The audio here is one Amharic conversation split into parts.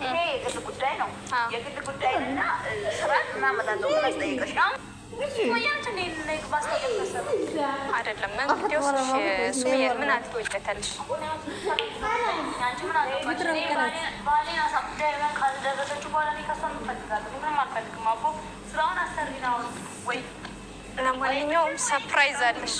ይሄ የግል ጉዳይ ነው። የግል ጉዳይና ስራን እናመጣለው። ምን አስጠይቀሽ ነው? አይደለም እንግዲያውስ ሱመያ ምን አትወጀታለሽ? ለማንኛውም surprise አለሽ።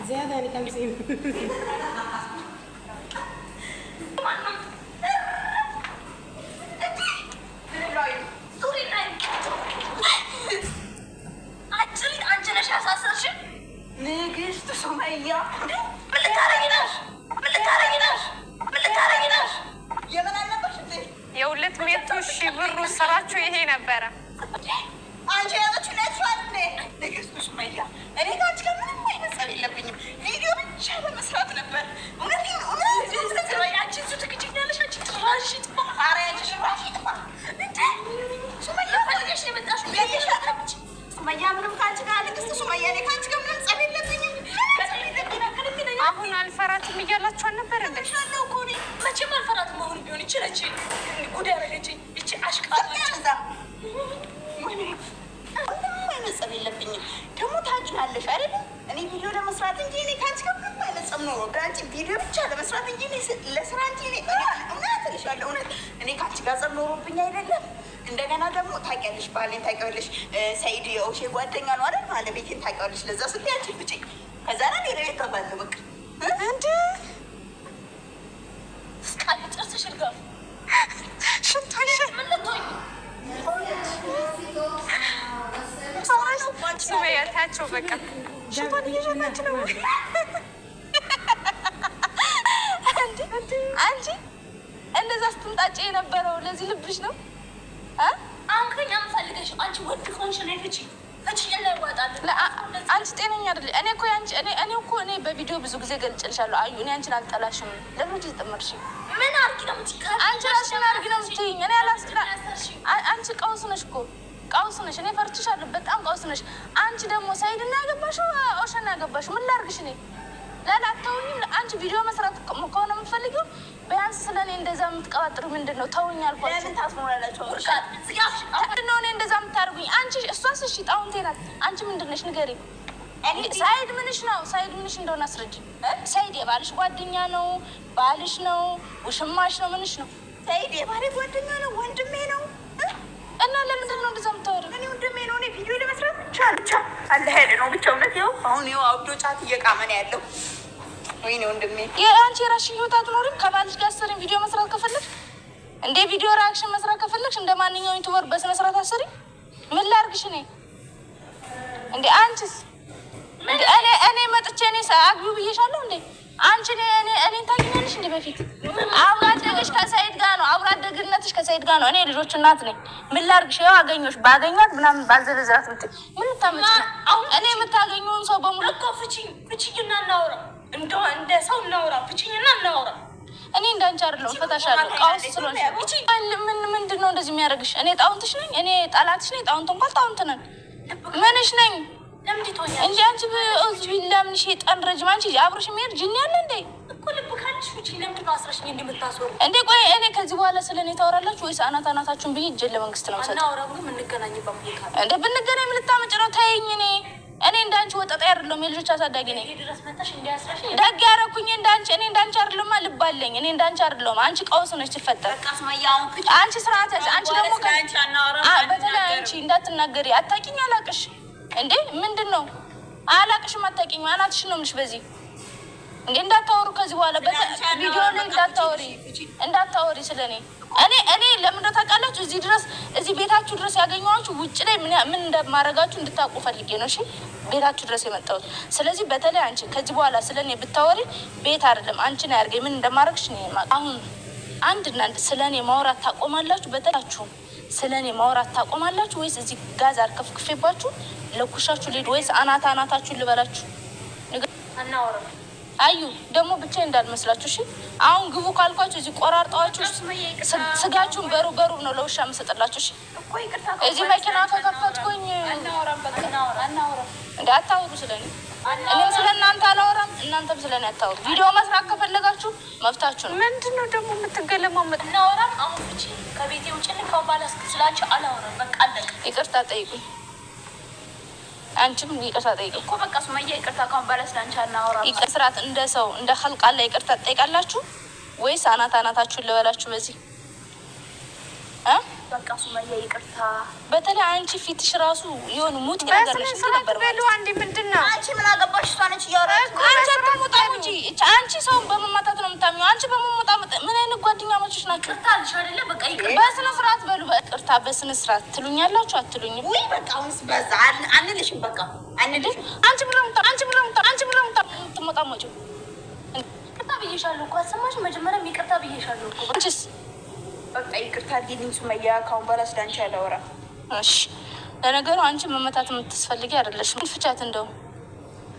زيادة يعني 50. ንግስት ሱመያ ምን ልታረጊ ነሽ? ምን ልታረጊ ነሽ? ምን ልታረጊ ነሽ? የምን አልነበርሽ እንዴ? የ200,000 ብሩ ስራችሁ ይሄ ነበረ። አንቺ ያለችው ነችዋል እንዴ? ንግስት ሱመያ እኔ ከአንቺ ጋር ምንም አይነት ጸብ የለብኝም። ቪዲዮ ብቻ ለመስራት ነበር። እውነት እውነት አንቺ እዚሁ ትክጅኛለሽ። አንቺ ጭራሽ ይጥፋ። ኧረ አንቺ ጭራሽ ይጥፋ እንዴ! ሱመያ ፈልገሽ ነው የመጣሽው። ያየሻታች ሱመያ ምንም ከአንቺ ጋር ንግስት ሱመያ እኔ ከአንቺ ጋር ምንም ጸብ የለብኝም። አሁን አልፈራትም እያላችሁ አልነበር እንዴ? እልሻለሁ እኮ እኔ መቼም አልፈራትም። አሁን ቢሆን ይቺ ነች ጉድ ያደረገችኝ ይቺ አሽቃባጭ። ምንም አይነት ጸብ የለብኝም። ደግሞ ታውቂያለሽ አይደለ? እኔ ቪዲዮ ለመስራት እንጂ እኔ ከአንቺ ጋር ምንም አይነት ጸብ ኖሮ አንቺ ቪዲዮ ብቻ ለመስራት እንጂ እኔ ለስራ እንጂ እኔ እውነት እልሻለሁ፣ እውነት እኔ ከአንቺ ጋር ጸብ ኖሮብኝ አይደለም። እንደገና ደግሞ ታውቂያለሽ፣ ባሌን ታውቂያለሽ፣ ሰኢድ የኦሼ ጓደኛ ነው አይደል? ባለቤቴን ታውቂያለሽ። ለዛ ስትይ አንቺ ፍጪኝ፣ ከዛ ላ ሌላ ቤት እገባለሁ። በቃ እንዴ ስቃይ ጥርስሽ እርጋፍ ሽንቶሽ ምን ልትሆኝ ሱመያ ታያቸው በቃ ሽንቷን እየሸናች ነው። አንቺ እንደዛ ስትምጣጭ የነበረው ለዚህ ልብሽ ነው። አሁን ከኛ ምን ፈልገሽ? አንቺ ወድ ከሆንሽ እኔ ፍቺ ፍቺ ላይ አንቺ ጤነኛ አይደለ። እኔ እኮ ያንቺ እኔ እኔ እኮ እኔ በቪዲዮ ብዙ ጊዜ ገልጭልሻለሁ። አዩ እኔ አንቺን አልጠላሽም። ለምን ተጠመርሽ? ምን አድርጊ ነው የምትይኝ? አንቺ ራስሽ ምን አድርጊ ነው የምትይኝ? እኔ አላስጥላ አንቺ ቀውስ ነሽ እኮ ቀውስ ነሽ። እኔ ፈርችሻለሁ። በጣም ቀውስ ነሽ። አንቺ ደግሞ ሰይድና ያገባሽው ኦሸና ያገባሽው ምን ላድርግሽ እኔ ላላ አተውኝም። አንቺ ቪዲዮ መስራት ከሆነ የምትፈልጊው ቢያንስ ስለ እኔ እንደዛ የምትቀባጥሩ ምንድን ነው? ተውኝ አልኳቸው። ለምን ታስሞላላችሁ? ምንድን ነው እኔ እንደዛ የምታደርጉኝ? አንቺ እሷስ እሺ ጣውንቴ ናት። አንቺ ምንድን ነሽ ንገሪኝ። ሰይድ ምንሽ ነው? ሰይድ ምንሽ እንደሆነ አስረጅ። ሰይድ የባልሽ ጓደኛ ነው? ባልሽ ነው? ውሽማሽ ነው? ምንሽ ነው? ሰኢድ የባሌ ጓደኛ ነው፣ ወንድሜ ነው። እና ለምንድን ነው እንደዛ የምታወሪው? እኔ ወንድሜ ነው። እኔ ቪዲዮ ለመስራት ብቻ ብቻ አለ ሄደ ነው ብቻ። እውነት ይኸው አሁን ይኸው አብዶ ጫት እየቃመ ነው ያለው። ወይኔ ወንድሜ የአንቺ የራስሽን ህይወት አትኖሪም? ከባልሽ ጋር አሰሪም ቪዲዮ መስራት ከፈለግሽ እንደ ቪዲዮ reaction መስራት ከፈለግሽ እንደ ማንኛውም YouTuber በስነ ስርዓት አሰሪ። ምን ላድርግሽ እኔ እንዴ? አንቺስ እንዴ? እኔ እኔ መጥቼ እኔ አግቢው ብዬሻለሁ እንዴ? አንቺ እኔ እኔ እኔን ታውቂኛለሽ እንዴ? በፊት አብሮ አደግሽ ከሰይድ ጋር ነው። አብሮ አደግነትሽ ከሰይድ ጋር ነው። እኔ ልጆች እናት ነኝ። ምን ላድርግሽ? ይኸው አገኘሁሽ። ባገኛት ምናምን ባልዘረዝራት ምት ምን ልታመጪ ነው? እኔ የምታገኘውን ሰው በሙሉ እኮ ፍቺኝ ፍቺኝና እናውራ፣ እንደ ሰው እናውራ። ፍቺኝና እናውራ። እኔ እንዳንቺ አይደለሁም። ፈታሻለሁ። ቀውስ ስለሆንሽ ምን ምንድን ነው እንደዚህ የሚያደርግሽ? እኔ ጣውንትሽ ነኝ? እኔ ጠላትሽ ነኝ? ጣውንት እንኳን ጣውንት ነን። ምንሽ ነኝ ለምን ትሆኛለሽ? እንጂ አንቺ ቢላ ምን ሸይጣን ረጅም አንቺ አብሮሽ የሚሄድ ጅኒ አለ እንዴ? እኮ ልብ ካለሽ ፍቺኝ። ለምንድን ነው አስረሽኝ እንደምታስወሩ? እንዴ ቆይ እኔ ከዚህ በኋላ ስለ እኔ ታወራላችሁ ወይስ አናት አናታችሁን ብዬ እጄን ለመንግስት ነው የምሰጠው? አናወራም፣ ግን የምንገናኝበት ቦታ አለ። እንደ ብንገናኝ ምን ልታመጭ ነው? ተይኝ። እኔ እኔ እንዳንቺ ወጠጤ አይደለሁም። የልጆች አሳዳጊ ነኝ። ይሄ ድረስ መጣሽ እንዲያስረሽኝ ደግ ያደረኩኝ እንዳንቺ እኔ እንዳንቺ አይደለሁማ። ልብ አለኝ። እኔ እንዳንቺ አይደለሁም። አንቺ ቀውስ ነች ሲፈጠር በቃ ሱመያ አሁን ፍቺ። አንቺ ስርዓት ያዥ። አንቺ ደግሞ አንቺ አናወራም፣ በተለይ አንቺ እንዳትናገሪ። አታውቂኝ፣ አላቅሽ እንዴ ምንድን ነው አላቅሽም፣ አታውቂኝም። አናትሽን ነው የምልሽ። በዚህ እንዴ እንዳታወሩ ከዚህ በኋላ ቪዲዮ ላይ እንዳታወሪ፣ እንዳታወሪ ስለ እኔ። እኔ እኔ ለምን እንደው ታውቃላችሁ፣ እዚህ ድረስ እዚህ ቤታችሁ ድረስ ያገኘኋችሁ ውጭ ላይ ምን ምን እንደማደርጋችሁ እንድታውቁ ፈልጌ ነው። እሺ ቤታችሁ ድረስ የመጣሁት። ስለዚህ በተለይ አንቺ ከዚህ በኋላ ስለ እኔ ብታወሪ ቤት አይደለም አንቺን አያርገኝ። ምን እንደማደርግሽ እኔ የማውቀው። አሁን አንድ እና አንድ ስለ እኔ ማውራት ታቆማላችሁ። በተላችሁም ስለ እኔ ማውራት ታቆማላችሁ ወይስ እዚህ ጋዝ አርከፍክፌባችሁ ለኩሻችሁ ልሂድ ወይስ አናት አናታችሁን ልበላችሁ? አናወራም። አዩ ደግሞ ብቻ እንዳልመስላችሁ እሺ። አሁን ግቡ ካልኳችሁ እዚህ ቆራርጠዋችሁ ስጋችሁን በሩብ በሩብ ነው ለውሻ የምሰጥላችሁ። እሺ እዚህ መኪና ከከፈትኩኝ እንደ አታውሩ ስለኔ፣ እኔም ስለ እናንተ አላወራም፣ እናንተም ስለኔ አታውሩ። ቪዲዮ መስራት ከፈለጋችሁ መብታችሁ ነው። ምንድን ነው ደግሞ የምትገለማመጥ? እናወራም አሁን ፍቺ ከቤቴ ውጭ ልካው ባላስችላቸው አላወራም። በቃ አለቀ። ይቅርታ ጠይቁኝ። አንቺም ይቅርታ ጠይቁኝ እኮ በቃ ሱመያ ይቅርታ ካሁን በኋላ ስላንቺ አናወራም። ስርዓት እንደ ሰው እንደ ኸልቃላ ይቅርታ ትጠይቃላችሁ ወይስ አናት አናታችሁን ልበላችሁ? በዚህ እ በቃ ሱመያ ይቅርታ። በተለይ አንቺ ፊትሽ ራሱ የሆነ ሙጥ ነገር ነሽ ነበር በሉ አንዴ። ምንድን ነው አንቺ ምን አገባሽ? እሷ ነች እያወራች። አንቺ አትሞጣም እንጂ አንቺ ሰውን በመማታት ነው የምታምኚው። አንቺ በመሞጣመጥ ምን አይነት ጓደኛሞች ናቸው? ይቅርታ አልሽ አይደለ? በቃ ይቅርታ። በስነ ስርዓት በሉ። በይቅርታ በስነ ስርዓት ትሉኛላችሁ አትሉኝም? ውይ በቃ አሁንስ በዛ። አንልሽም፣ በቃ አንልሽም። አንቺ ብሎ አንቺ ብሎ አንቺ ብሎ የምትሞጣሞጪው ይቅርታ ብዬሻለሁ እኮ አልሰማሽም? መጀመሪያም ይቅርታ ብዬሻለሁ እኮ። አንቺስ? በቃ ይቅርታ አድርጊልኝ ሱመያ፣ ካሁን በኋላ ስላንቺ አላወራም። እሺ ለነገሩ አንቺ መመታት የምትስፈልጊ አይደለሽም። ፍቻት፣ እንደው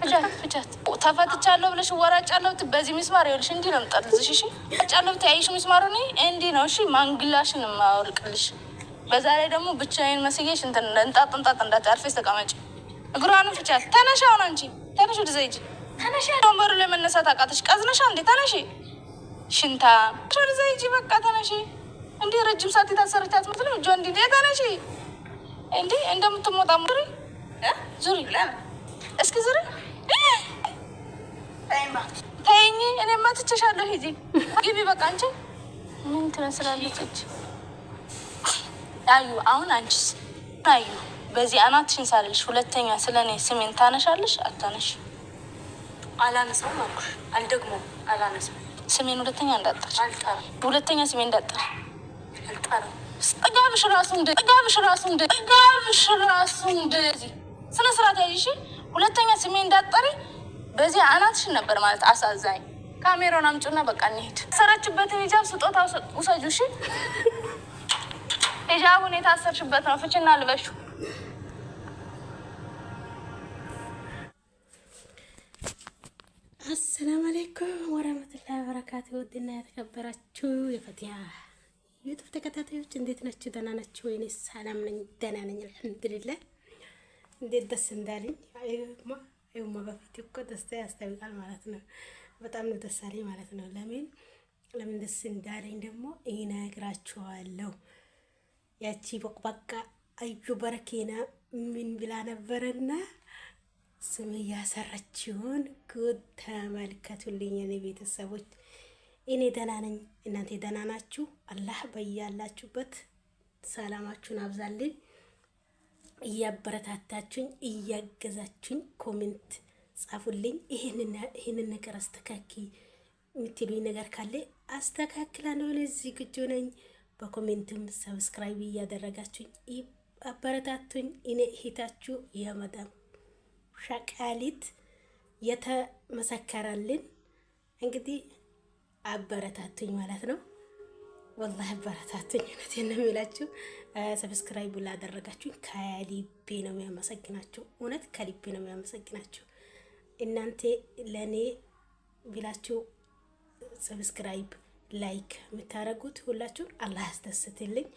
ፍቻት፣ ፍቻት። ተፈትቻለሁ ብለሽ እወራጫለሁ በዚህ ሚስማር ይኸውልሽ፣ እንዲህ ነው የምጠልዝሽ። እሺ እወራጫለሁ ብትይ ሚስማሩ እኔ እንዲህ ነው። እሺ ማንግላሽን የማወልቅልሽ። በዛ ላይ ደግሞ ብቻዬን መስዬሽ እንትን እንጣጥ እንጣጥ እንዳትይ፣ አርፈሽ ተቀመጪ። እግሯንም ፍቻት። ተነሽ፣ አሁን አንቺ ተነሽ፣ ወደዛ ሂጂ። ተነሽ። ወንበሩ ላይ መነሳት አቃተሽ? ቀዝነሻ እንዴ? ተነሺ፣ ሽንታ ወደዛ ሂጂ። በቃ ተነሺ። እንዲህ ረጅም ሰዓት የታሰረች አትመስልም። እጇ እንዲህ ተነሺ። እንዲህ እንደምትሞጣ ዙሪ፣ ዙሪ፣ እስኪ ዙሪ። ተይኝ፣ እኔማ ትቼሻለሁ። ሂጂ፣ ግቢ። በቃ አንቺ ምን ትመስላለች? እች አዩ። አሁን አንቺስ አዩ፣ በዚህ አናትሽን ሳልልሽ ሁለተኛ ስለ እኔ ስሜን ታነሻለሽ? አታነሽ? አላነሳም አልኩሽ። አልደግሞም። አላነሳም። ስሜን ሁለተኛ እንዳጠር፣ አልጠራም። ሁለተኛ ስሜን እንዳጠር፣ አልጠራም። ጥጋብሽ ራሱ እንደ ጥጋብሽ ራሱ እንደ ጥጋብሽ ራሱ እንደዚህ ስነ ስርዓት ያይሽ። ሁለተኛ ስሜ እንዳጠሪ በዚህ አናትሽን ነበር ማለት አሳዛኝ። ካሜራውን አምጪና በቃ እንሂድ። ሰረችበትን ሂጃብ ስጦታ ውሰጁ። እሺ ሂጃቡን የታሰርሽበት ነው፣ ፍችና ልበሹ። አሰላሙ አለይኩም ወረህመቱላሂ ወበረካቱ። ውድና የተከበራችሁ የፈቲያ ዩቱብ ተከታታዮች እንዴት ናችሁ? ደህና ናችሁ ወይ? እኔ ሰላም ነኝ፣ ደህና ነኝ፣ አልሐምዱሊላህ። እንዴት ደስ እንዳለኝ ይኸውማ፣ በፊት እኮ ደስታ ያስታውቃል ማለት ነው። በጣም ነው ደስ አለኝ ማለት ነው። ለምን ለምን ደስ እንዳለኝ ደግሞ እነግራችኋለሁ። ያቺ ቦቅባቃ አዩ በረኬና ምን ብላ ነበረና ስም እያሰራችሁን ጉድ ተመልከቱልኝ የኔ ቤተሰቦች። እኔ ደህና ነኝ፣ እናንተ ደህና ናችሁ? አላህ በያላችሁበት ሰላማችሁን አብዛልኝ። እያበረታታችሁኝ እያገዛችሁኝ comment ጻፉልኝ። ይህንን ነገር አስተካኪ የምትሉኝ ነገር ካለ አስተካክላለሁ። እኔ ዝግጁ ነኝ። በ comment ም subscribe እያደረጋችሁኝ አበረታቱኝ። እኔ እህታችሁ የመዳም ሸቃሊት የተመሰከረልን እንግዲህ አበረታቱኝ ማለት ነው። ወላሂ አበረታቱኝ። እውነቴን ነው የሚላችሁ። Subscribe ላደረጋችሁኝ ከልቤ ነው የሚያመሰግናችሁ። እውነት ከልቤ ነው የሚያመሰግናችሁ። እናንተ ለእኔ ብላችሁ subscribe፣ like የምታደርጉት ሁላችሁን አላህ ያስደስትልኝ፣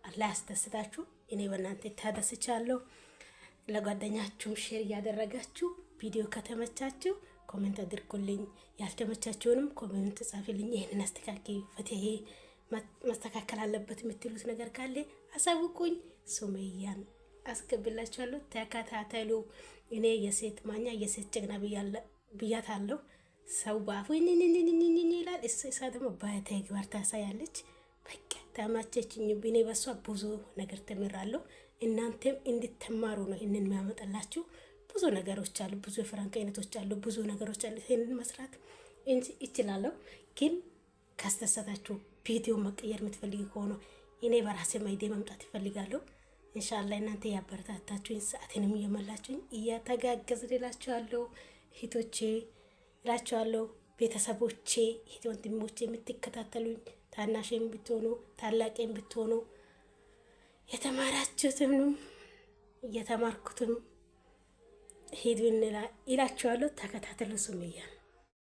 አላህ ያስደስታችሁ። እኔ በእናንተ ተደስቻለሁ። ለጓደኛችሁም share እያደረጋችሁ ቪዲዮ ከተመቻችሁ comment አድርጉልኝ። ያልተመቻችሁንም comment ጻፊልኝ። ይህንን አስተካክል ፈትሄ መስተካከል አለበት የምትሉት ነገር ካለ አሳውቁኝ። ሱመያን አስገብላችኋለሁ። ተከታተሉ። እኔ የሴት ማኛ የሴት ጀግና ብያታለሁ። ሰው በአፉ ይላል፣ እሷ ደግሞ በተግባር ታሳያለች። በቃ ተመቸችኝ። እኔ በሷ ብዙ ነገር ተምራለሁ። እናንተም እንድትማሩ ነው ይህንን የሚያመጣላችሁ። ብዙ ነገሮች አሉ፣ ብዙ የፍራንክ አይነቶች አሉ፣ ብዙ ነገሮች አሉ። ይህንን መስራት እንጂ ይችላለሁ። ግን ካስደሰታችሁ ቪዲዮ መቀየር የምትፈልግ ከሆነ እኔ በራሴ ማይዴ መምጣት ይፈልጋለሁ። ኢንሻአላህ እናንተ ያበረታታችሁኝ ሰዓቴንም እየመላችሁኝ እያተጋገዝን እላችኋለሁ። እህቶቼ እላችኋለሁ፣ ቤተሰቦቼ፣ እህት ወንድሞቼ የምትከታተሉኝ ታናሽም ብትሆኑ ታላቅም ብትሆኑ የተማራችሁትም እየተማርኩትም ሂዱ ይላችኋለሁ። ተከታተሉ ሱመያን።